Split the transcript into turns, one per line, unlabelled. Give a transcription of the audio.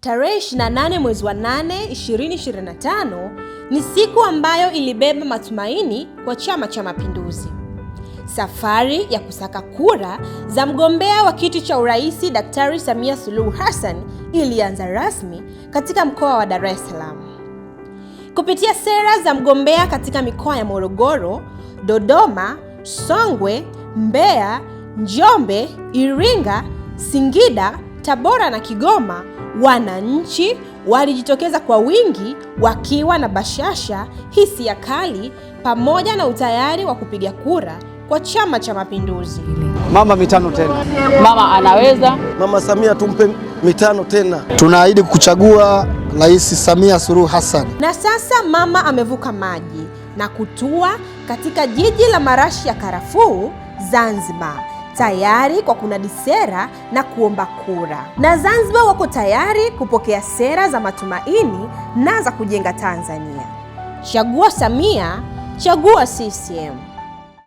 Tarehe 28 mwezi wa 8 2025 ni siku ambayo ilibeba matumaini kwa Chama cha Mapinduzi. Safari ya kusaka kura za mgombea wa kiti cha urais Daktari Samia Suluhu Hassan ilianza rasmi katika mkoa wa Dar es Salaam. Kupitia sera za mgombea katika mikoa ya Morogoro, Dodoma, Songwe, Mbeya, Njombe, Iringa, Singida, Tabora na Kigoma, wananchi walijitokeza kwa wingi wakiwa na bashasha, hisia kali pamoja na utayari wa kupiga kura kwa Chama cha Mapinduzi.
Mama mitano tena.
Mama anaweza.
Mama Samia tumpe mitano tena.
Tunaahidi kuchagua Rais Samia Suluhu Hassan.
Na sasa mama amevuka maji na kutua katika jiji la marashi ya karafuu Zanzibar, tayari kwa kunadi sera na kuomba kura. Na Zanzibar wako tayari kupokea sera za matumaini na za kujenga Tanzania. Chagua Samia, chagua CCM.